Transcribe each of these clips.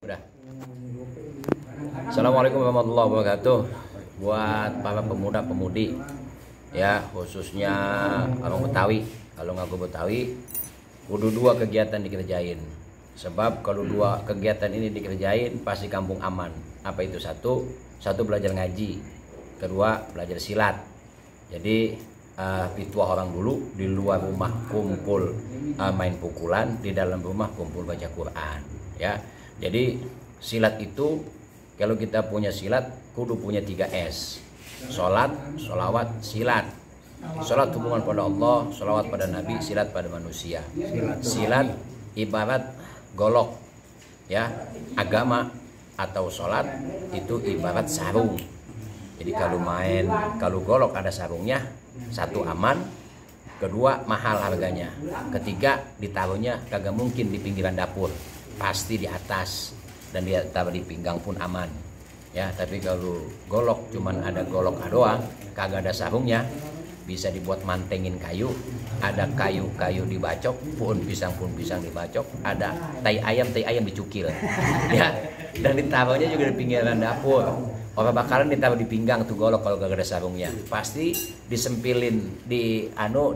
Udah. Assalamualaikum warahmatullahi wabarakatuh. Buat para pemuda-pemudi, ya khususnya orang Betawi, kalau ngaku Betawi, kudu dua kegiatan dikerjain. Sebab kalau dua kegiatan ini dikerjain, pasti kampung aman. Apa itu? Satu belajar ngaji, kedua belajar silat. Jadi ritual orang dulu di luar rumah kumpul main pukulan, di dalam rumah kumpul baca Quran, ya. Jadi silat itu, kalau kita punya silat kudu punya 3S: sholat, sholawat, silat. Sholat hubungan pada Allah, sholawat pada Nabi, silat pada manusia. Silat ibarat golok, ya. Agama atau sholat itu ibarat sarung. Jadi kalau golok ada sarungnya, satu aman, kedua mahal harganya, ketiga ditaruhnya kagak mungkin di pinggiran dapur, pasti di atas, dan dia taruh di pinggang pun aman, ya. Tapi kalau golok cuman ada golok doang, kagak ada sarungnya, bisa dibuat mantengin kayu, ada kayu dibacok, pohon pisang dibacok, ada tai ayam dicukil, ya. Dan ditaruhnya juga di pinggiran dapur. Orang bakalan ditaruh di pinggang tuh golok kalau gak ada sarungnya. Pasti disempilin di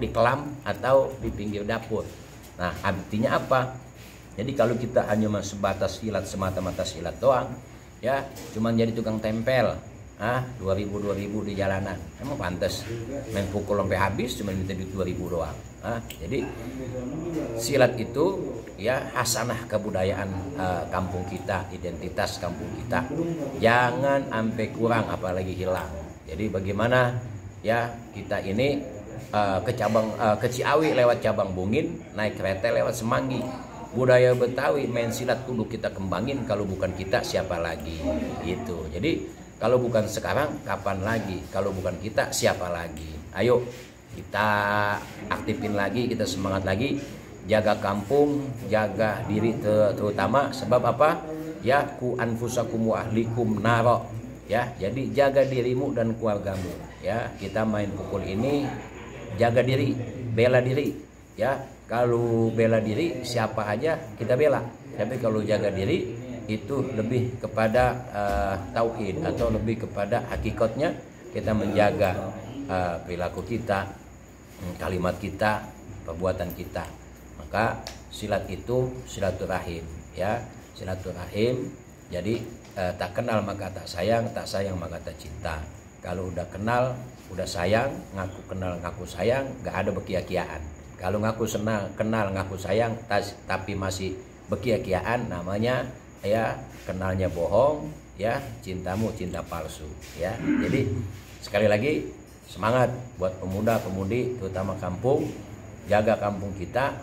kelam atau di pinggir dapur. Nah, artinya apa? Jadi kalau kita hanya sebatas silat, semata-mata silat doang, ya, cuman jadi tukang tempel, 2000 di jalanan, emang pantas main pukul sampai habis cuma minta duit 2000 doang. Jadi silat itu, ya, hasanah kebudayaan kampung kita, identitas kampung kita, jangan sampai kurang apalagi hilang. Jadi bagaimana, ya, kita ini ke Ciawi lewat Cabang Bungin, naik kereta lewat Semanggi. Budaya Betawi main silat kudu kita kembangin, kalau bukan kita siapa lagi, gitu. Jadi kalau bukan sekarang kapan lagi, kalau bukan kita siapa lagi. Ayo kita aktifin lagi, kita semangat lagi, jaga kampung, jaga diri terutama. Sebab apa? Ya, ku anfusakum wa ahlikum naro, ya. Jadi jaga dirimu dan keluargamu, ya. Kita main pukul ini jaga diri, bela diri, ya. Kalau bela diri siapa aja kita bela, tapi kalau jaga diri itu lebih kepada tauhid, atau lebih kepada hakikatnya kita menjaga perilaku kita, kalimat kita, perbuatan kita. Maka silat itu silaturahim, ya, silaturahim. Jadi tak kenal maka tak sayang maka tak cinta. Kalau udah kenal, udah sayang, ngaku kenal ngaku sayang, gak ada bekia-kiaan. Kalau ngaku kenal ngaku sayang tapi masih bekia-kiaan, namanya, ya, kenalnya bohong, ya, cintamu cinta palsu, ya. Jadi sekali lagi semangat buat pemuda-pemudi terutama kampung, jaga kampung kita.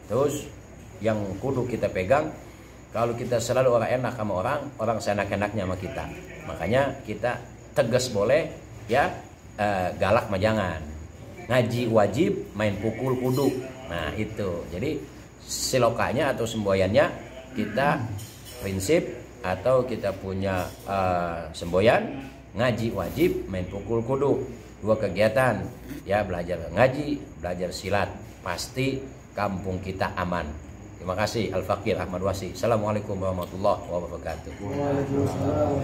Terus yang kudu kita pegang, kalau kita selalu orang enak sama orang seenak-enaknya sama kita. Makanya kita tegas boleh, ya, galak mah jangan. Ngaji wajib, main pukul kudu. Nah itu. Jadi silokanya atau semboyannya kita prinsip, atau kita punya semboyan, ngaji wajib, main pukul kudu. Dua kegiatan, ya, belajar ngaji, belajar silat, pasti kampung kita aman. Terima kasih. Al-Fakir Ahmad Wasi. Assalamualaikum warahmatullahi wabarakatuh. Waalaikumsalam.